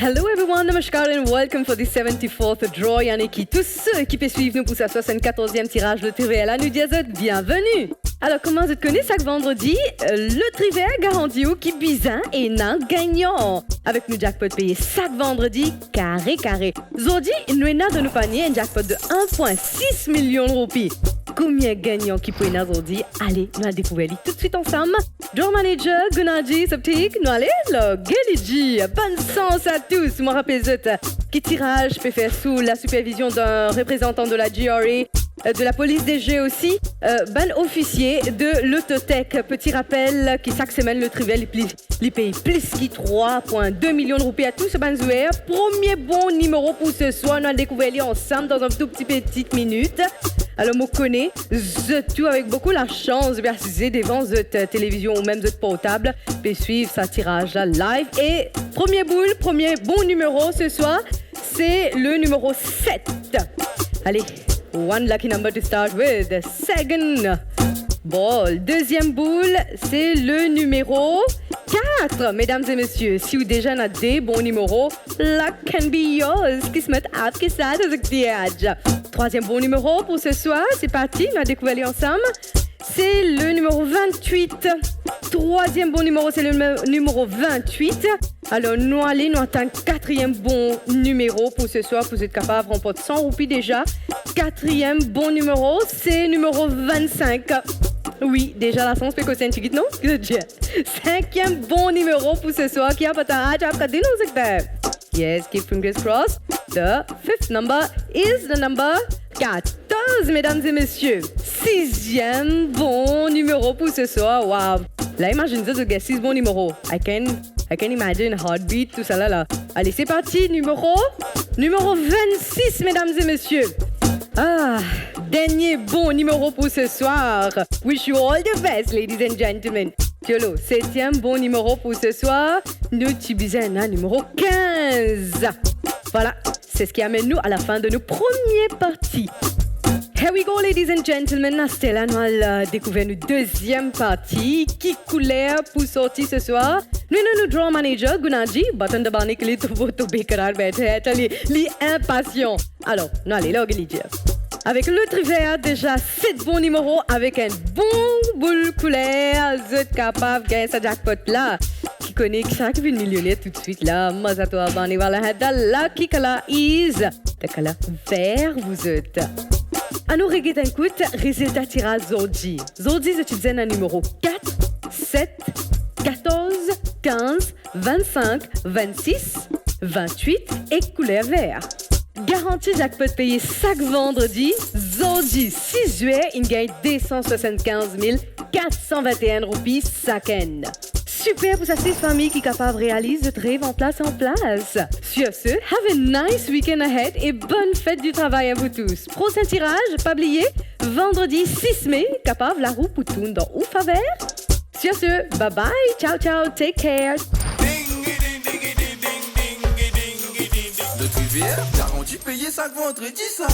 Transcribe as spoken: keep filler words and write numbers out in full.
Hello everyone, namaskar and welcome for the seventy-fourth draw, yaani ki tou seki pe swiv nou pou sa swasann-katorziem tiraz Lotri Ver la, nou dir zot bienveni. Alor, kouma zot kone, sak vandredi, eh, Lotri Ver garanti ou ki bizin ena gagnan. Avek nou jackpot peye sak vandredi, kare kare. Zordi, nou ena dan nou panie enn jackpot de enn pwin sis milion roupi. Konbien gagnan ki pou ena zordi? Ale, nou al dekouver li toutswit ansam. Draw manager, Gunaji Saptik, nou ale lage li dir. Bonn sans a tous. Mo rapel zot ki tiraz pe fer sou la supervision d'un représentant de la G R A, euh, de la police des jeux aussi, euh, bann ofisie de Lototech. Petit rappel ki sak semenn Lotri Ver li pli, li pey plis ki trwa pwin de milion roupi a tou so bann zwer. Premie bon nimero pou se swar, nou al dekouver li ansam dan enn tou pti, peti minit. Alor, mo kone zot tou avek boukou lasans, zot pe asize devan zot, euh, televizion oubien zot portab, pe swiv sa tiraz la live. E premie boul, premie bon nimero se swar, se le nimero set. Ale, one lucky number to start with. Second ball, deziem boul, se le nimero kat. Medam e mesie, si ou deza ena de bon nimero, luck can be yours. Kismat aapke saath ho sakti hai aaj. Trwaziem bon nimero pou se swar, se parti, nou al dekouver li ansam. Se le nimero vintwit. Trwaziem bon nimero, se le nime-, nimero vintwit. Alor, nou ale, nou atann katriem bon nimero pou se swar, pou zot kapav ranport san roupi deza. Katriem bon nimero, se nimero vennsink. Wi, deza lasans pe koz enn tigit, non? Ki zot dir? Sinkiem bon nimero pou se swar, ki apatar, ah, ti ap gade nou sekter. Yes, keep fingers crossed. The fifth number is the number katorz, medam e mesie. Siziem bon nimero pou se swar. Wow. La, imazinn zot, zot gagn sis bon nimero. I can, I can imagine heartbeat, tousala la. Ale, se parti, nimero, nimero vennsis, medam e mesie. Ah, dernie bon nimero pou se swar. Wish you all the best, ladies and gentlemen. Tiolo, setiem bon nimero pou se swar, nou ti bizin ena nimero kinz. Vwala, se seki amenn nou a la fin de nou premie parti. Here we go, ladies and gentlemen. Aster la, nou al, euh, dekouver nou deziem parti. Ki kouler pou sorti se swar? Nou ena nou draw manager, Gunaji, button dabaane ke liye to, to bekrar baithe hai, li, li inpasian. Alor, nou ale, lage li dir. Avek Lotri Ver, deza set bon nimero avek enn bon boul kouler, zot kapav gagn sa jackpot la. Ki kone kisannla ki vinn milioner toutswit la? Maza twa, bane vwala, hein, the lucky color is the color vert, vous êtes. Anou reget enn kout rezilta tiraz zordi. Zordi, zot ti bizin ena nimero kat, set, katorz, kinz, vennsink, vennsis, vintwit ek kouler ver. Garanti jackpot peye sak vandredi, zordi sis zwer inn gagn de san swasann-kinz mil kat san vinteenn roupi sakenn. Siper pou sa sis fami ki kapav realiz zot rev an plas an plas. Sur ce, have a nice weekend ahead et bonne fête du travail à vous tous. Prosin tiraz, pa bliye, vandredi sis me, kapav larou pou tourn dan ou faver. Sur ce, bye bye, ciao ciao, take care. Lotri Ver, garanti peye sak vandredi sa.